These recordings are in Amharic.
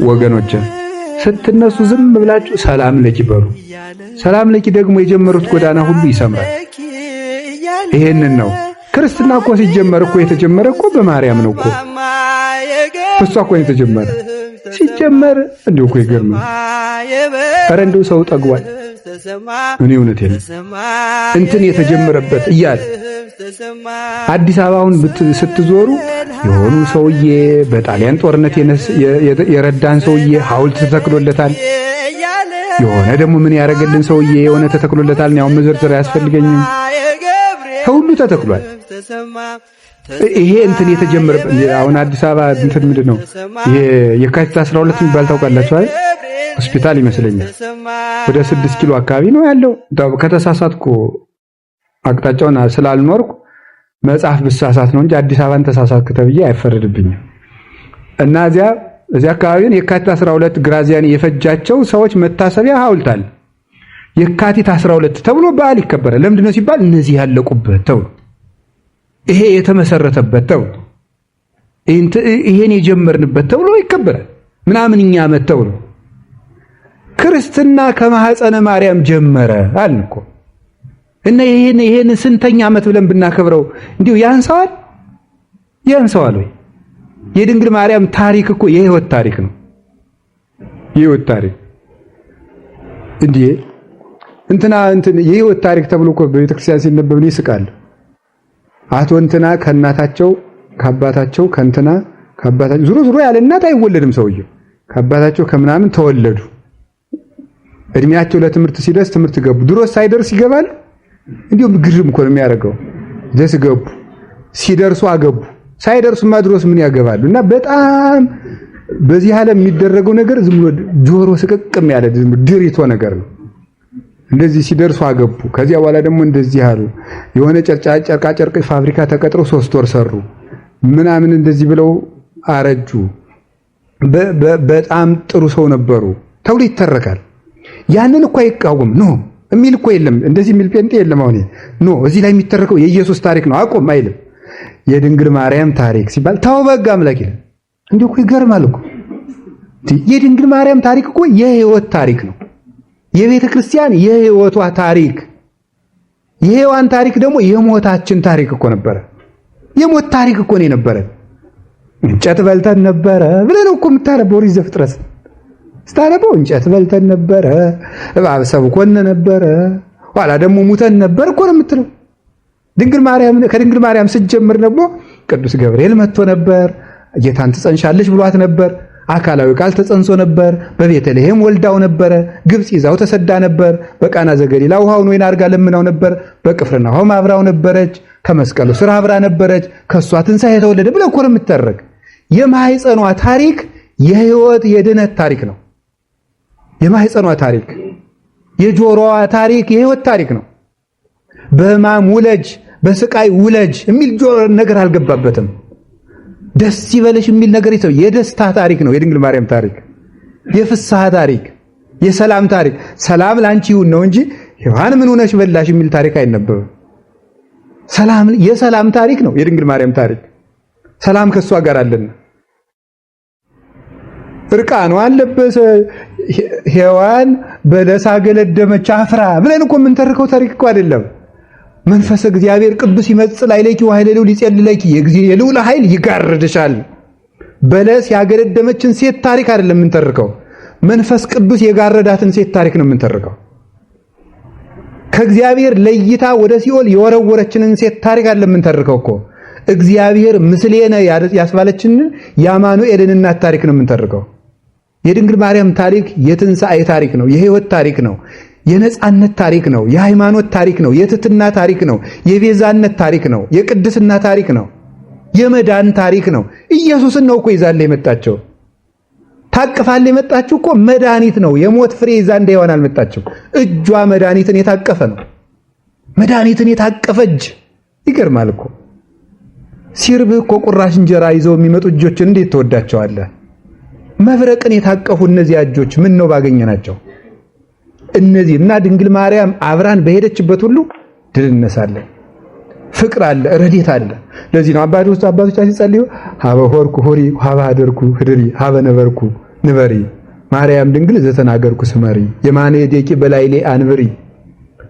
ወገኖች ስትነሱ ዝም ብላችሁ ሰላም ለኪ በሉ። ሰላም ለኪ ደግሞ የጀመሩት ጎዳና ሁሉ ይሰምራል። ይሄንን ነው ክርስትና እኮ ሲጀመር እኮ የተጀመረ እኮ በማርያም ነው እኮ፣ እሷ እኮ የተጀመረ ሲጀመር። እንዲሁ እኮ ይገርማል። ኧረ እንደው ሰው ጠግቧል። እኔ እውነቴን እንትን የተጀመረበት እያለ አዲስ አበባውን ስትዞሩ የሆኑ ሰውዬ በጣሊያን ጦርነት የረዳን ሰውዬ ሐውልት ተተክሎለታል። የሆነ ደግሞ ምን ያደረገልን ሰውዬ የሆነ ተተክሎለታል። ያው መዘርዘር አያስፈልገኝም። ሁሉ ተተክሏል። ይሄ እንትን የተጀመረበት አሁን አዲስ አበባ እንትን ምንድን ነው ይሄ የካቲት 12 የሚባል ታውቃላችሁ አይደል? ሆስፒታል ይመስለኛል። ወደ 6 ኪሎ አካባቢ ነው ያለው። ከተሳሳትኩ አቅጣጫውን ስላልኖርኩ መጽሐፍ ብሳሳት ነው እንጂ አዲስ አበባን ተሳሳትክ ተብዬ አይፈረድብኝም። እና እዚያ አካባቢውን የካቲት 12 ግራዚያን የፈጃቸው ሰዎች መታሰቢያ ሐውልት አለ። የካቲት 12 ተብሎ በዓል ይከበራል። ለምንድን ነው ሲባል እነዚህ ያለቁበት ተብሎ፣ ይሄ የተመሰረተበት ተብሎ፣ ይሄን የጀመርንበት ተብሎ ይከበራል። ምናምንኛ ዓመት ተብሎ ክርስትና ከማህፀነ ማርያም ጀመረ አልን እኮ። እና ይሄን ስንተኛ ዓመት ብለን ብናከብረው እንዲሁ ያንሰዋል? ያንሰዋል ወይ? የድንግል ማርያም ታሪክ እኮ የህይወት ታሪክ ነው። የህይወት ታሪክ እንዴ፣ እንትና እንትን የህይወት ታሪክ ተብሎ እኮ በቤተክርስቲያን ሲነበብ እኔ እስቃለሁ። አቶ እንትና ከእናታቸው ከአባታቸው ከእንትና ከአባታቸው፣ ዙሮ ዙሮ ያለ እናት አይወለድም ሰውየው፣ ከአባታቸው ከምናምን ተወለዱ። እድሜያቸው ለትምህርት ሲደርስ ትምህርት ገቡ። ድሮ ሳይደርስ ይገባል። እንዲሁም ግርም እኮ ነው የሚያደርገው። ደስ ገቡ፣ ሲደርሱ አገቡ። ሳይደርሱማ ድሮስ ምን ያገባሉ? እና በጣም በዚህ ዓለም የሚደረገው ነገር ዝም ብሎ ጆሮ ስቅቅም ያለ ድሪቶ ነገር ነው። እንደዚህ ሲደርሱ አገቡ። ከዚያ በኋላ ደግሞ እንደዚህ አሉ። የሆነ ጨርቃ ጨርቅ ፋብሪካ ተቀጥረው 3 ወር ሰሩ ምናምን እንደዚህ ብለው አረጁ። በጣም ጥሩ ሰው ነበሩ ተብሎ ይተረካል። ያንን እኮ አይቃወም no የሚል እኮ የለም። እንደዚህ የሚል ጴንጤ የለም። አሁን no እዚህ ላይ የሚተረከው የኢየሱስ ታሪክ ነው አቁም አይልም። የድንግል ማርያም ታሪክ ሲባል ተው በጋ አምላክ ይላል። እንዲህ እኮ ይገርማል እኮ። የድንግል ማርያም ታሪክ እኮ የህይወት ታሪክ ነው። የቤተ ክርስቲያን የህይወቷ ታሪክ፣ የሔዋን ታሪክ ደግሞ የሞታችን ታሪክ እኮ ነበረ። የሞት ታሪክ እኮ ነው የነበረ። እንጨት በልተን ነበረ ብለን እኮ የምታነበው ኦሪት ዘፍጥረት ስታነበው እንጨት በልተን ነበረ፣ እባብ ሰብኮን ነበረ፣ ኋላ ደግሞ ሙተን ነበር እኮ ነው የምትለው። ድንግል ማርያም ከድንግል ማርያም ስትጀምር ደግሞ ቅዱስ ገብርኤል መጥቶ ነበር፣ ጌታን ትጸንሻለሽ ብሏት ነበር። አካላዊ ቃል ተጸንሶ ነበር። በቤተልሔም ወልዳው ነበረ። ግብፅ ይዛው ተሰዳ ነበር። በቃና ዘገሊላ ውሃውን ወይን አድርጋ ለምናው ነበር። በቅፍርናሆም አብራው ነበረች። ከመስቀሉ ስር አብራ ነበረች። ከሷ ትንሣኤ የተወለደ ብለህ እኮ ነው የምትተረክ። የማህፀኗ ታሪክ የህይወት የድነት ታሪክ ነው። የማህፀኗ ታሪክ፣ የጆሮዋ ታሪክ የህይወት ታሪክ ነው። በህማም ውለጅ፣ በስቃይ ውለጅ የሚል ነገር አልገባበትም። ደስ ይበልሽ የሚል ነገር ይተው። የደስታ ታሪክ ነው የድንግል ማርያም ታሪክ፣ የፍስሐ ታሪክ፣ የሰላም ታሪክ። ሰላም ላንቺ ይሁን ነው እንጂ ሔዋን ምን ሆነሽ በላሽ የሚል ታሪክ አይነበብም። ሰላም የሰላም ታሪክ ነው የድንግል ማርያም ታሪክ። ሰላም ከሷ ጋር አለና እርቃኗን ለበሰ፣ ሔዋን በለስ አገለደመች አፍራ ብለን እኮ የምንተርከው ታሪክ እኮ አይደለም። መንፈሰ እግዚአብሔር ቅዱስ ይመጽእ ላዕሌኪ ወኃይለ ልዑል ይጼልለኪ፣ የልዑል ኃይል ይጋርድሻል። በለስ ያገለደመችን ሴት ታሪክ አይደለም የምንተርከው፣ መንፈስ ቅዱስ የጋረዳትን ሴት ታሪክ ነው የምንተርከው። ከእግዚአብሔር ለይታ ወደ ሲኦል የወረወረችንን ሴት ታሪክ አይደለም የምንተርከው እኮ፣ እግዚአብሔር ምስሌነ ያስባለችንን የአማኑኤልን እናት ታሪክ ነው የምንተርከው። የድንግል ማርያም ታሪክ የትንሣኤ ታሪክ ነው፣ የህይወት ታሪክ ነው፣ የነጻነት ታሪክ ነው፣ የሃይማኖት ታሪክ ነው፣ የትትና ታሪክ ነው፣ የቤዛነት ታሪክ ነው፣ የቅድስና ታሪክ ነው፣ የመዳን ታሪክ ነው። ኢየሱስን ነው እኮ ይዛለ የመጣቸው። ታቅፋለ የመጣችው እኮ መድኃኒት ነው። የሞት ፍሬ ይዛ እንደ ሔዋን አልመጣችም። እጇ መድኃኒትን የታቀፈ ነው። መድኃኒትን የታቀፈ እጅ ይገርማል እኮ። ሲርብህ እኮ ቁራሽ እንጀራ ይዘው የሚመጡ እጆችን እንዴት ትወዳቸዋለህ? መብረቅን የታቀፉ እነዚያ እጆች ምን ነው ባገኘናቸው። እነዚህ እና ድንግል ማርያም አብራን በሄደችበት ሁሉ ድል እነሳለን። ፍቅር አለ፣ ረድኤት አለ። ለዚህ ነው አባቶቻችን ሲጸልዩ ሀበ ሆርኩ ሆሪ ሀበ አደርኩ ህድሪ ሀበ ነበርኩ ንበሪ፣ ማርያም ድንግል ዘተናገርኩ ስመሪ፣ የማነ እዴኪ በላዕሌ አንብሪ፣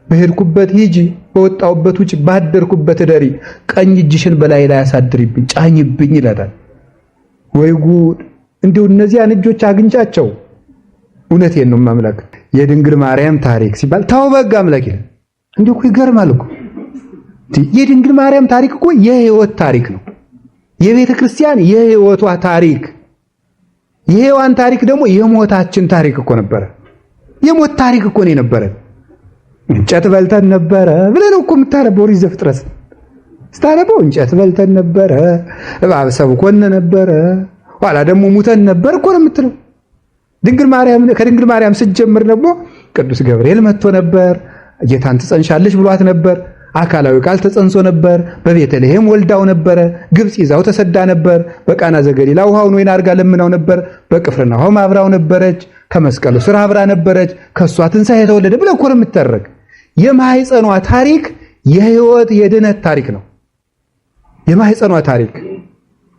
በሄድኩበት ሂጂ፣ በወጣሁበት ውጭ፣ ባደርኩበት እደሪ፣ ቀኝ እጅሽን በላይ ላይ አሳድሪብኝ፣ ጫኝብኝ ይላታል። ወይ ጉድ! እንዲሁ እነዚያን እጆች አግኝቻቸው። እውነቴን ነው አምላክ። የድንግል ማርያም ታሪክ ሲባል ተው በግ አምላክ ይላል። እንዲሁ እኮ ይገርማል እኮ። የድንግል ማርያም ታሪክ እኮ የህይወት ታሪክ ነው። የቤተ ክርስቲያን የህይወቷ ታሪክ፣ የሔዋን ታሪክ ደግሞ የሞታችን ታሪክ እኮ ነበረ። የሞት ታሪክ እኮ ነው የነበረ። እንጨት በልተን ነበረ ብለን እኮ የምታነበው ኦሪት ዘፍጥረት ስታነበው እንጨት በልተን ነበረ፣ እባብ ሰብኮን ነበረ፣ ኋላ ደግሞ ሙተን ነበር እኮ ነው የምትለው። ድንግል ማርያም ከድንግል ማርያም ስትጀምር ደግሞ ቅዱስ ገብርኤል መጥቶ ነበር፣ ጌታን ትጸንሻለሽ ብሏት ነበር። አካላዊ ቃል ተጸንሶ ነበር። በቤተልሔም ወልዳው ነበረ። ግብፅ ይዛው ተሰዳ ነበር። በቃና ዘገሊላ ውሃውን ወይን አድርጋ ለምናው ነበር። በቅፍርናሆም አብራው ነበረች። ከመስቀሉ ስር አብራ ነበረች። ከሷ ትንሣኤ የተወለደ ብለህ እኮ ነው የምትተረክ። የማህፀኗ ታሪክ የህይወት የድነት ታሪክ ነው። የማህፀኗ ታሪክ፣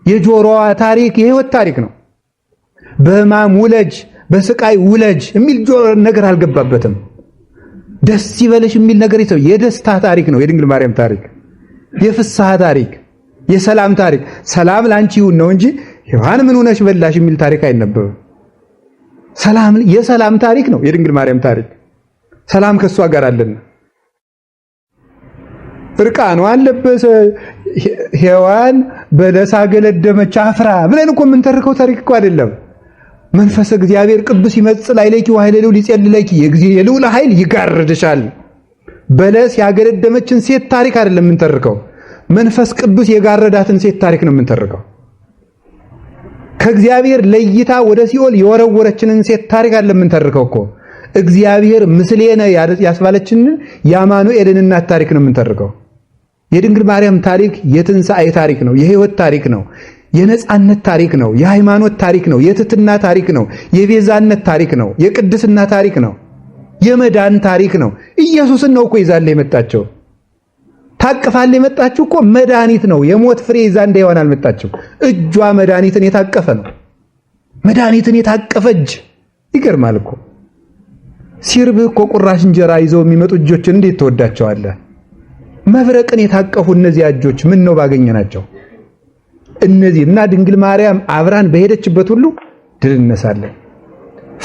የጆሮዋ ታሪክ የህይወት ታሪክ ነው። በሕማም ውለጅ፣ በስቃይ ውለጅ የሚል ነገር አልገባበትም። ደስ ይበልሽ የሚል ነገር ይተው። የደስታ ታሪክ ነው የድንግል ማርያም ታሪክ፣ የፍስሐ ታሪክ፣ የሰላም ታሪክ። ሰላም ላንቺ ይሁን ነው እንጂ ሔዋን ምን ሆነሽ በላሽ የሚል ታሪክ አይነበብም። ሰላም የሰላም ታሪክ ነው የድንግል ማርያም ታሪክ። ሰላም ከሷ ጋር አለና እርቃኗን ለበሰ ሔዋን በለስ አገለደመች አፍራ ብለን እኮ የምንተርከው ታሪክ እኮ አይደለም። መንፈሰ እግዚአብሔር ቅዱስ ይመጽእ ላዕሌኪ ወኃይለ ልዑል ይጼልለኪ፣ የልዑል ኃይል ይጋርድሻል። በለስ ያገለደመችን ሴት ታሪክ አይደለም የምንተርከው፣ መንፈስ ቅዱስ የጋረዳትን ሴት ታሪክ ነው የምንተርከው። ከእግዚአብሔር ለይታ ወደ ሲኦል የወረወረችንን ሴት ታሪክ አይደለም የምንተርከው እኮ፣ እግዚአብሔር ምስሌነ ያስባለችንን የአማኑኤልን እናት ታሪክ ነው የምንተርከው። የድንግል ማርያም ታሪክ የትንሣኤ ታሪክ ነው፣ የሕይወት ታሪክ ነው፣ የነጻነት ታሪክ ነው፣ የሃይማኖት ታሪክ ነው፣ የትትና ታሪክ ነው፣ የቤዛነት ታሪክ ነው፣ የቅድስና ታሪክ ነው፣ የመዳን ታሪክ ነው። ኢየሱስን ነው እኮ ይዛለ የመጣቸው። ታቅፋለ የመጣችው እኮ መድኃኒት ነው። የሞት ፍሬ ይዛ እንደ ሔዋን አልመጣችው። እጇ መድኃኒትን የታቀፈ ነው። መድኃኒትን የታቀፈ እጅ ይገርማል እኮ። ሲርብህ እኮ ቁራሽ እንጀራ ይዘው የሚመጡ እጆችን እንዴት ትወዳቸዋለህ? መብረቅን የታቀፉ እነዚያ እጆች ምን ነው ባገኘናቸው። እነዚህ እና ድንግል ማርያም አብራን በሄደችበት ሁሉ ድል እነሳለን።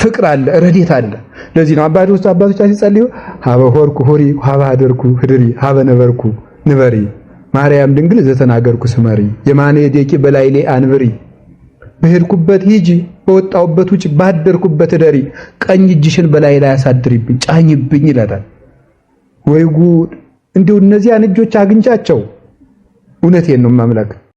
ፍቅር አለ፣ ረድኤት አለ። ለዚህ ነው አባቶቻችን ሲጸልዩ ሀበ ሆርኩ ሆሪ ሀበ አደርኩ ህድሪ ሀበ ነበርኩ ንበሪ ማርያም ድንግል ዘተናገርኩ ስመሪ የማነ እዴኪ በላዕሌ አንብሪ፣ በሄድኩበት ሂጂ፣ በወጣሁበት ውጭ፣ ባደርኩበት እደሪ፣ ቀኝ እጅሽን በላይ ላይ አሳድሪብኝ፣ ጫኝብኝ ይላታል። ወይ ጉድ! እንዲሁ እነዚያን እጆች አግኝቻቸው። እውነቴን ነው አምላክ።